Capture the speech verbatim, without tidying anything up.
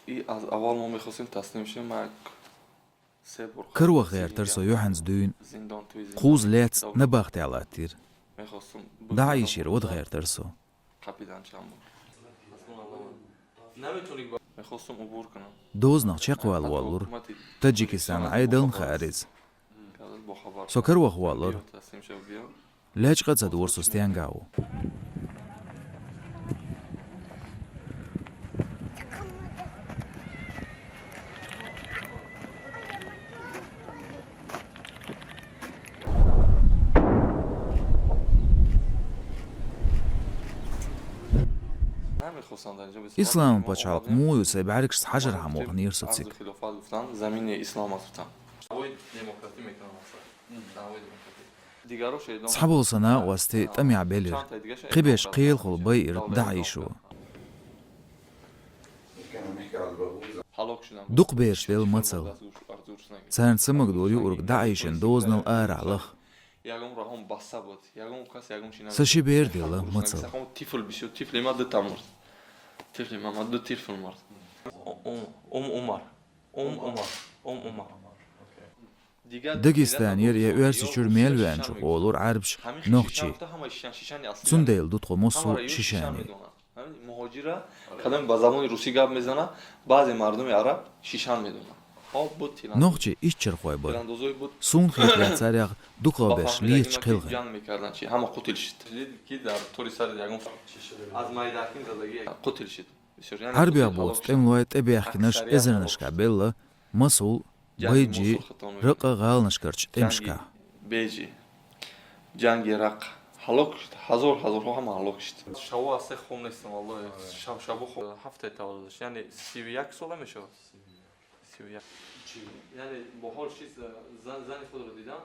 И аз аввал мо мехостем таслим шем, ма як се бор Караваха гӀертар со юхьанца дуьйна. Зиндан туй зиндан. Кхузза лаьцна набахтехь латтийра. Мехостум ДаӀишера вада гӀертар со. Капитан чамбур. Мехостум убуркана. Дозанах чекхвала воллура. Таджикистан Ӏедална хаьара иза. Со караваха воллура. Лечкъа а ца дора со стенгахь ву. Ислам пачхьалкх муха ю, сайн бӀаьргашца хьажархьама ваханера со цига. Цхьаболу сан накъостий тӀамехь белира. Кхиберш кхелахула байира ДаӀишо. Дукха бераш делла мацалла. Царна ца магадора юург ДаӀишан дозанал арахь лаха. Сан ши бер делла мацалла. Дагестанера я Оьрсийчуьра мел веанчух олура Ӏаьрбаша нохчий. Цундела ду тхо массо а шишане. Муходжира, кадам ба забони русӣ гап мезана, баъзе мардуми араб шишан медона. Нохчий иччархой бара. Суна хетарехь, царех дукхахберш леташ кхелхина. Ҷанг мекардан чӣ? Ҳама қутил шид. Ки дар тури сар ягон аз майдакин задагӣ қутил шид. Бисёр, яъне Ӏарбех боцу тӀемалой тӀебаьхкинарш эзарнашкахь белла, масал, Байджи, ракъа гӀаланашкарчу тӀемашкахь. Бежи, Ҷанги Ракъ. Ҳалок шид, ҳазор, ҳазорҳо ҳама ҳалок шид. Шаво асе хом нестам, валлоҳи. Шав-, шабо хо-, ҳафта таваллудаш, яъне сию як сола мешавад. Сию як. Яъне бо ҳол шиз, зан-, зани худро дидам.